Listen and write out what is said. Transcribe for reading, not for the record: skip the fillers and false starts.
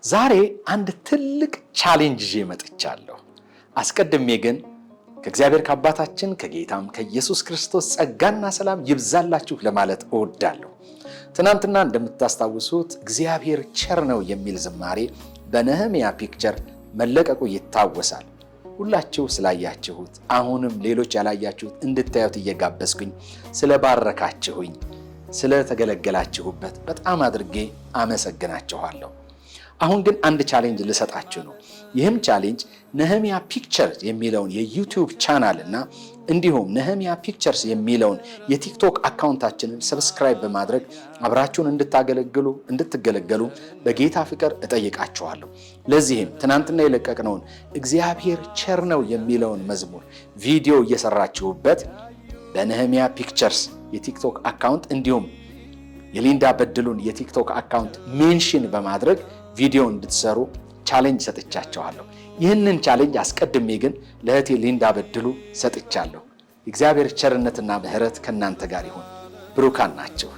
ዛሬ አንድ ትልቅ challenge ይዤ መጥቻለሁ። አስቀድሜ ግን ከእግዚአብሔር ከአባታችን ከጌታም ከኢየሱስ ክርስቶስ ጸጋና ሰላም ይብዛላችሁ ለማለት እወዳለሁ። ትናንትና እንደምታስታውሱት እግዚአብሔር ቸር ነው የሚል ዝማሬ በነህምያ ፒክቸር መለቀቁ ይታወሳል። ሁላችሁ ስላያችሁት አሁንም ሌሎች ያላያችሁት እንድታዩት እየጋበዝኩኝ ስለባረካችሁኝ፣ ስለተገለገላችሁበት በጣም አድርጌ አመሰግናችኋለሁ። አሁን ግን አንድ challenge ልሰጣችሁ ነው። ይህም challenge ነህምያ ፒክቸርስ የሚለውን የ YouTube channel እና እንዲሁም ነህምያ ፒክቸርስ የሚለውን የ TikTok account ኣችንን subscribe በማድረግ አብራችሁን እንድታገለግሉ እንድትገለገሉ በጌታ ፍቅር እጠይቃችኋለሁ። ለዚህም ትናንትና የለቀቅነውን እግዚአብሔር ቸር ነው የሚለውን መዝሙር ቪዲዮ እየሰራችሁበት በነህምያ ፒክቸርስ የ TikTok account እንዲሁም የሊንዳ በድሉን የ TikTok account mention በማድረግ ቪዲዮ እንድትሰሩ challenge ሰጥቻችኋለሁ። ይህንን challenge አስቀድሜ ግን ለእህቴ ሊንዳ በድሉ ሰጥቻለሁ። እግዚአብሔር ቸርነትና ምሕረት ከእናንተ ጋር ይሁን። ብሩካን ናችሁ።